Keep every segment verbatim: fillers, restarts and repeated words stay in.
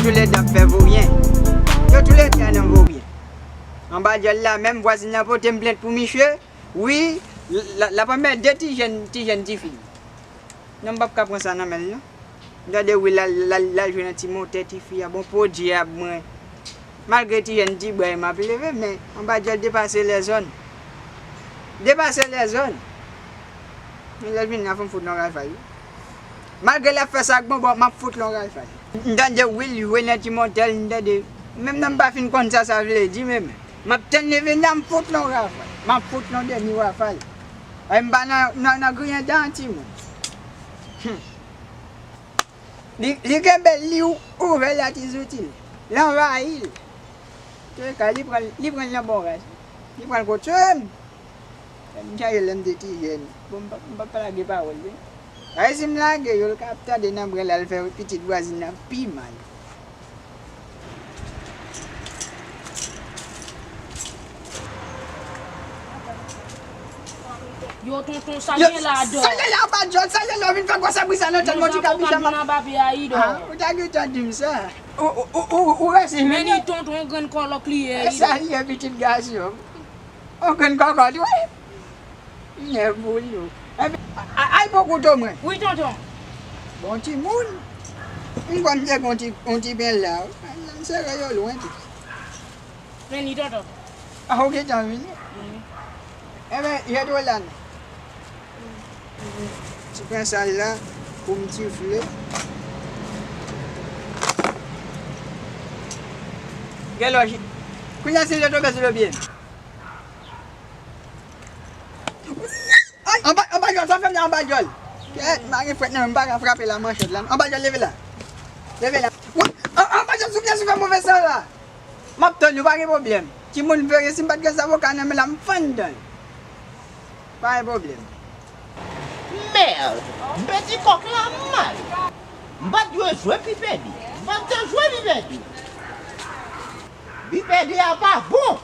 Toulède ap fè voryen. Yo toulède a nan voryen. Anba djòl la, menm vwazin nan pote m plent pou misye. Wi, l-, l-, l ap anmède ti jèn, ti jèn tifi. Non, m p ap ka pran sa nan men l, non. M tande wi, l al, l al, l al jwe nan ti motè tifi a. Bon, pwodui a mwen. Malgre ti jèn ti bwè m ap leve, men anba djòl depase lèzòn. Depase lèzòn. Men lè l vin la, fò m fout l yon rafal. Malgre l ap fè sa ak bonbon, m ap fout l yon rafal. M tande wi, l jwe nan ti motè l, m tande. Menm nan m pa fin konn sa sa vle di, men m ap tann li vin la, m fout l yon rafal. M ap fout l yon dèmi rafal. Ay, m pa nan, nan, nan griyen dan timoun. Hmm. Li, li kenbe l, li ou-, ouvè l a ti zouti l. L anvayi l. Antouka, li pran, li pran l nan bon ras. Li pran l kot m. M chanje lè m te ti jèn. Bon, m pa, m pa, pa lage pawòl, wi. Ay, si m lage yo, l ka ap tande nan bren l al fè pitit vwazin nan pi mal. Yo, tonton, sa gen ladan? Sa gen la, anba djòl, sa gen la, w vin fè gwosè bri sa nan tèt mwen, ti kapitan. Ou ta gentan di m sa. Ou, ou, ou, ou, ou resi, men li tonton, yon grenn kòlòk li ye. Sa li ye, pitit gason. Yon grenn kòkòt, wi. Nèboulou. Ay, pran kouto mwen. Wi, tonton. Bon timoun. M kwè m te gen yon ti, yon ti pen la. M sere yo lwen tou. Vini, tonton. A, ou gentan vini? Wi. Enben, jete w la non. Ti pen sal la, pou m tifle. Gen lòj. Kounye a, si m te tonbe sou le pye m. Ay, anba, anba djòl, sa fè m nan anba djòl. Kèt, m pa gen fwèt nan men m, m pa ka frape la manchèt la. Anba djòl, leve la. Leve la. Wi, an-, anba djòl, sou pye, sou fè move san la. M ap tann ou, pa gen pwoblèm. Timoun veye, si m pa t gen zavoka nan men la, m fann dan l. Pa gen pwoblèm. Mèd! M pèdi kòk la mal. M pa t dwe jwe Pipèdi. M pa t dwe jwe Pipèdi. Pipèdi a pa bon.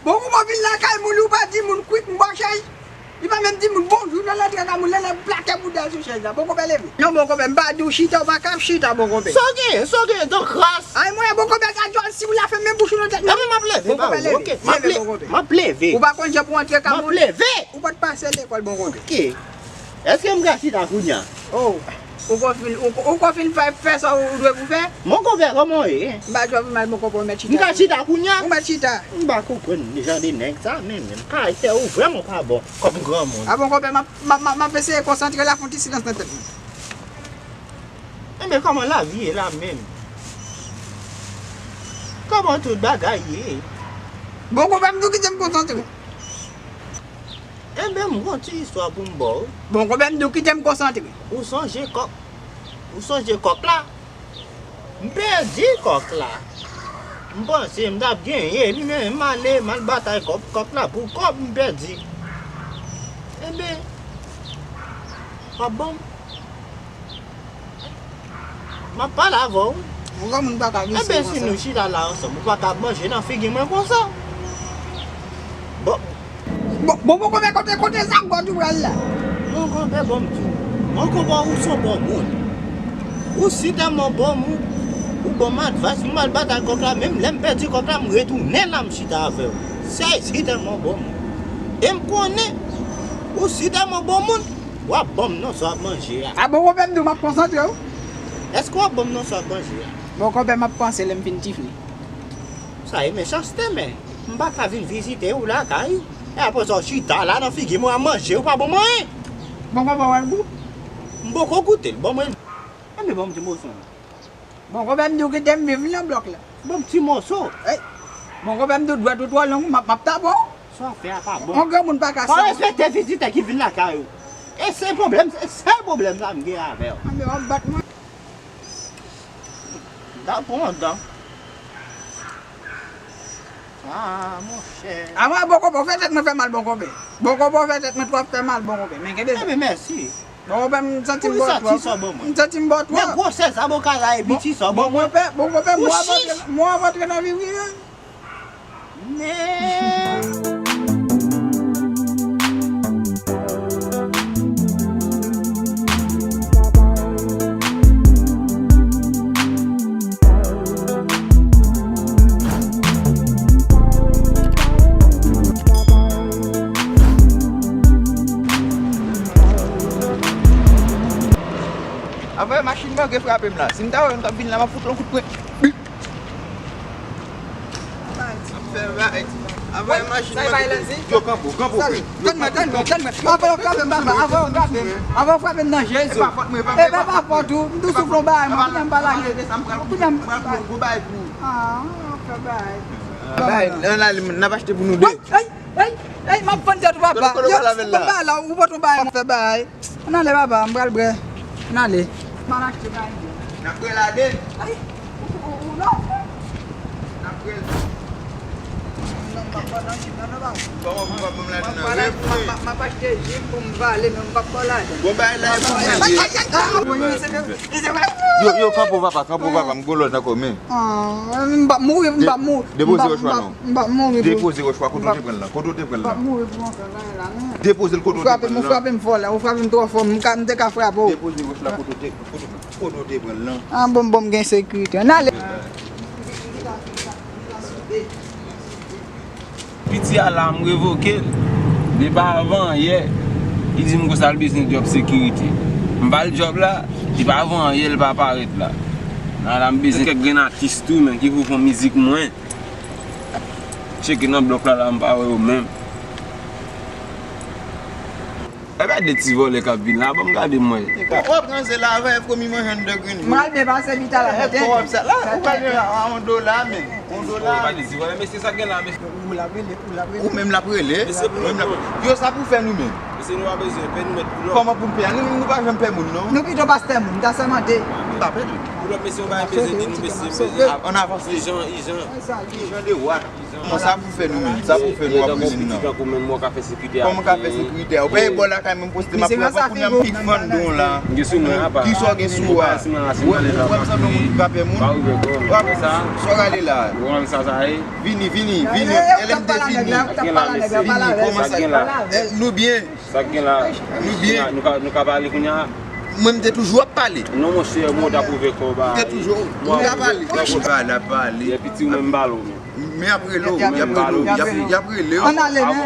Bon, kouman w vin lakay moun, ou pa di moun kwik m bò chay? Li pa menm di moun bonjou nan lantre lakay moun, lè l ap plake bouda l sou chèz la. Bon konpè leve. Non, bon konpè, m pa di w chita, w pa ka ap chita, bon konpè. Sa w genyen, sa w genyen, dan kras. Ay, mwen, bon konpè, sa djòl si w la fèmen bouch ou nan tèt mwen. Enben, m ap leve, bon konpè, leve. Leve, bon konpè. M ap leve. Ou pa konn jan pou antre ka moun. M ap leve. Ou pa t pase lekòl, bon konpè. Ok. Èske m ka chita kounya? Oh, ou ko fin, ou ko, ou ko fin fè, fè sa ou dwe pou fè? Mon konpè, kòman w ye? M pa twò pi mal, mon konpè, ou mèt chita. M ka chita kounya? Ou mèt chita. M pa konprann jan de nèg sa menm, menm. Karaktè ou vrèman pa bon kòm granmoun. A bon konpè, m ap, m ap, m ap, m ap eseye konsantre la, fè yon ti silans nan tèt mwen. Enben, kòman lavi ye la menm? Kòman tout bagay ye? Bon konpè, m di w kite m konsantre. Enben, m gon ti istwa pou m ba w. Bon, konpè m di w kite m konsantre. Ou sonje kòk, ou sonje kòk la? M pèdi kòk la. M panse m t ap genyen li, men m ale, m al batay kòk, kòk la pou kòb, m pèdi. Enben, w ap ban m M ap pale avè w. Yon granmoun pa ka vin sou konsa. Enben, si nou chita la ansanm, ou pa ka ap manje nan figi mwen konsa. Bon. Bon, bon, bon, konbyen kote, kote zak gòj ou pral la? Bon, konbyen bon m di w. Bon, konbyen ou se yon bon moun. Ou si tèlman bon moun, ou ban m advice, m al batay kòk la, menm lè m pèdi kòk la, m retounen la, m chita avè w. Se si tèlman bon moun. E m konnen, ou si tèlman bon moun, W ap ban m nan sa w ap manje a. A bon, konbyen m di w m ap konsantre w? Èske w ap ban m nan sa w ap manje a? Bon, konbyen m ap panse lè m fin tifle. Sa e mechanste, men m pa ka vin vizite w lakay. E apre sa w chita la nan figi mwen ap manje, ou pa ban m anyen. Bon, konbyen w wè l gou? M poko goute l, ban mwen. Enben, ban m ti moso. Bon, konbyen m di w kite m viv nan blòk la. Ban m ti moso. Ey. Bon, konbyen m di w dwèt ou twò long, m ap, m ap tape w. Sa w fè a pa bon. Yon granmoun pa ka sa. Pa respekte vizitè ki vin lakay ou. E se pwoblèm, se sèl pwoblèm sa m gen avè w. Anben, w ap bat mwen. M ta pran dan. Ah, monchè. A mwen, bon konbyen, w fè tèt mwen fè mal, bon konbyen. Bon konbyen, w fè tèt mwen twò fè mal, bon konbyen. Men kenbe sa. Enben, mèsi. Bon, konbyen, m santi m bò twòp. Poukisa ti sa w ban mwen? M santi m bò twòp. Men gwosè zaboka la epi ti sa w ban mwen. Bon, konbyen, bon, konbyen, mwen ap antre, mwen ap antre nan viv li, wi. Men. Avè machin mwen gen frape m la. Si m ta wè yon t ap vin la, m ap fout yon kout pwen. Bip. Ap fè bagay. Avè machin mwen. Yo, kanpo, kanpo, frè. Tann mwen, tann mwen, tann mwen. Avè w frape m, papa, avè w frape m. Avè w frape m nan je. E pa fòt mwen, e pa fòt ou. M tou soufle yon bagay, mwen, kounye a m pa lage. Kounye a m. Mwen pran yon gwo bagay pou ou. Ah, w fè bagay. Bagay, ann ale, n ap achte pou nou de. Ay, ay, ay, m ap vann tèt ou, papa. Yo, m pa la, ou pote yon bagay, m ap fè bagay. Ann ale, papa, m pral bwè. Ann ale. M al achte bagay. N ap bwè ladann. Ay, ou, ou, ou, non. N ap bwè. Non, m p ap pran nan jim nan, non, papa. Kòman pou papa m ladann nan? M ap pran nan, m ap, m ap, m ap achte jim pou m vale, men m p ap pran ladann. Bon, bagay la e pou mwen. Ay, ay, ay, ay, ay. Yo, yo, kanpo, papa, kanpo, papa, m gon lòd ankò, men. Ah, m p ap mouri, m p ap mouri. Depoze wòch la non. M p ap mouri, bro. Depoze wòch la, kote w te pran l lan? Kote w te pran l lan? M p ap mouri pou m fè bagay la, men. Depoze l kote w te pran l lan. Ou frape m, ou frape m fò la, ou frape m twò fò, m ka, m te ka frape w. Depoze wòch la kote w te, kote, kote w te pran l lan. Ah, bon, bon, m gen sekirite. Ann ale. Piti a la, m revoke l. Depi avan yè, li di m konsa l bezwen djòb sekirite. M ba l djòb la, depi avan yè, li pa parèt la. La, la, m bezwen kèk grenn atis tou, men, ki pou fè mizik mwen. Tcheke nan blòk la, la, m pa wè yo menm. Epa de ti vòlè k ap vin la, ban m gade mwen. Bon, w ap ranse la avè komi manje an de grenn. M al byen pase pita la, tèt. Kòb sa la, ou pral jwenn a yon dola, men. Yon dola. Ou pa de ti vòlè, mesye, sa k gen la, mesye. Ou l ap rele, ou l ap rele. Ou menm l ap rele. Mesye, ou menm l ap rele. Yo, sa pou fè nou menm. Mesye, nou pa bezwen pè, nou mèt pou lòt. Kòman pou n pè a? Nou, nou pa janm pè moun, non. Nou pito pastè moun, m ta sèmante. M pa pè nou. Pou lòt, mesye, ou pa bezwen di nou, mesye, mesye. An avanse. Ijan, ijan. Ijan de wa. Bon, sa pou fè nou menm, sa pou fè nou ap rele m nan. Kòman w ka fè sekirite a? Kòman w ka fè sekirite a? Ou pa e bò lakay mwen poste m ap pran kounye a m pik fann don la. Kisa w gen sou ou a? Ou wè m sanble yon moun ki pa pè moun? W ap sa w rale la. Vini, vini, vini. L M D vini. Vini, kòman sa? Eh, nou byen. Sa k gen la? Nou byen. Nou ka, nou ka pale kounye a? Mwen, m te toujou ap pale. Non, monchè, mwen, w t ap ouvè kò w ba. M te toujou, nou ka pale. Pale, ap pale. Epi ti ou menm bal ou. Men ap rele w, y ap rele w, y ap, y ap rele w. Ann ale, men.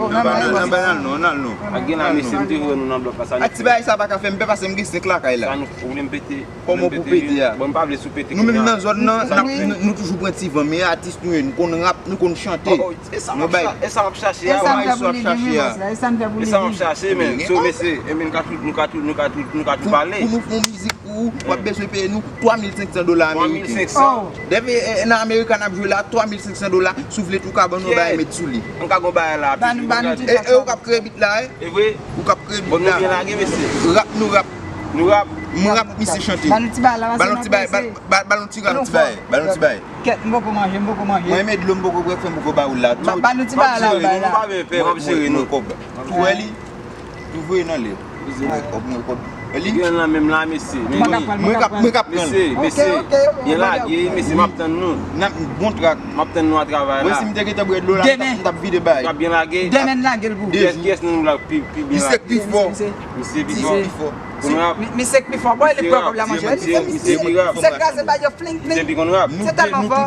Ann al non, ann al non. Ak gen la, mesye, m te vre nou nan blòk la, sa nou. Ak ti bagay sa pa ka fè m pè, paske m gen senk lakay la. Sa nou, ou vle m pete? Kòman pou pete a? Bon, m pa vle sou pete. Nou menm nan zòn nan, n ap, nou, nou toujou pran ti van, men atis nou ye, nou konn rap, nou konn chante. E sa w ap chache a? E sa m fè pou li gen menm, e sa m fè pou li gen. E sa m ap chache, men. So, mesye, e men, nou ka tou, nou ka tou, nou ka tou, nou ka tou pale. Pou nou fè yon mizik pou ou, w ap bezwen peye nou twa mil senk san dola ameriken. Twa mil senk san? Depi, eh, nan Amerika n ap jwe la, twa mil senk san dola, si w vle tou ka ban nou bagay met sou li. Mwen ka gon bagay la. E, e ou k ap kreye bit la, e? E vre? Ou k ap kreye bit la. Bon, nou byen lage, mesye. Rap, nou rap. Nou rap. M rap, misye chante. Ba nou ti bagay la, ba nou ti bagay, ba, ba, ba nou ti rap, ti bagay, ba nou ti bagay. Kèt, m poko manje, m poko manje. Mwen, men dlo m poko bwè, fè m poko ba ou la. Ba, ba nou ti bagay la, bay la. M ap jere nou, m ap jere nou. Kòb. Ou wè li? Ou voye nan lè. Mwen kòb, mwen kòb. E li? Gen nan menm la, mesye. Mwen k ap, mwen k ap pran. Mesye, mesye. Byen lage, mesye, m ap tann nou. N ap bon trak. M ap tann nou a travay la. Mwen, si m te gentan bwè dlo la, m t ap, m t ap vide bay. N ap byen lage. Demen lage l pou. Kiyès, kiyès nan nou la pi, pi byen lage? Misye k pi fò. Misye pi fò. Misye pi fò. Kounye a. Mi-, misye k pi fò. Bon, e li pran kòb la, monchè. Misye, misye pi rap. Misye kraze bay yo fling, fling. Misye pi konn rap. Se tèlman fò.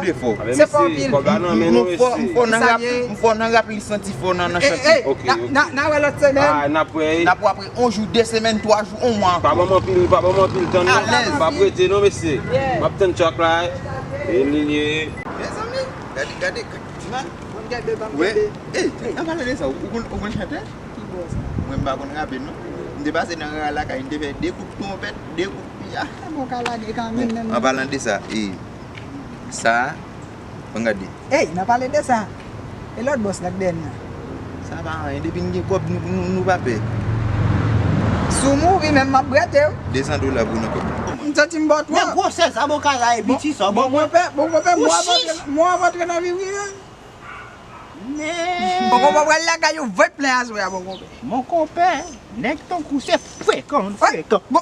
Se fò anpil. Kòb la nan men nou, mesye. M fò nan rap, m fò nan rap, li santi fò nan, nan chante. Ok, ok. N a wè lòt semèn. Ah, n ap wè. N ap wè apre yon jou, de semèn, twa jou, yon mwa. Pa ban m anpil, pa ban m anpil tan non. Alèz. Pa prete non, mesye. M ap tann track la. E li ye. Mezanmi, gade, gade, gade. Wè. Ey, an palan de sa, ou konn, ou konn chante? Ki bò sa? Mwen m pa konn rape non. M te pase nan rara lakay, m te fè de kout twonpèt, de kout piya. Sa bon ka lage kanmenm menm. An palan de sa, e, sa, ann gade. Ey, n a pale de sa. E lòt bòs la k dèyè n nan? Sa pa anyen, depi n gen kòb, nou, nou, nou pa pè. Si w mouri menm, m ap brete w. De san dola pou nan kòb. M santi m ba w twòp. Men gwosè sa, bon ka la e piti sa, bon, bon, konpè, bon, konpè, mwen ap antre, mwen ap antre nan vivriye. Men. Bon, konpè, pral lakay ou, voye plen aswè a, bon, konpè. Mon konpè, nèg tankou se frekan, frekan. Bon.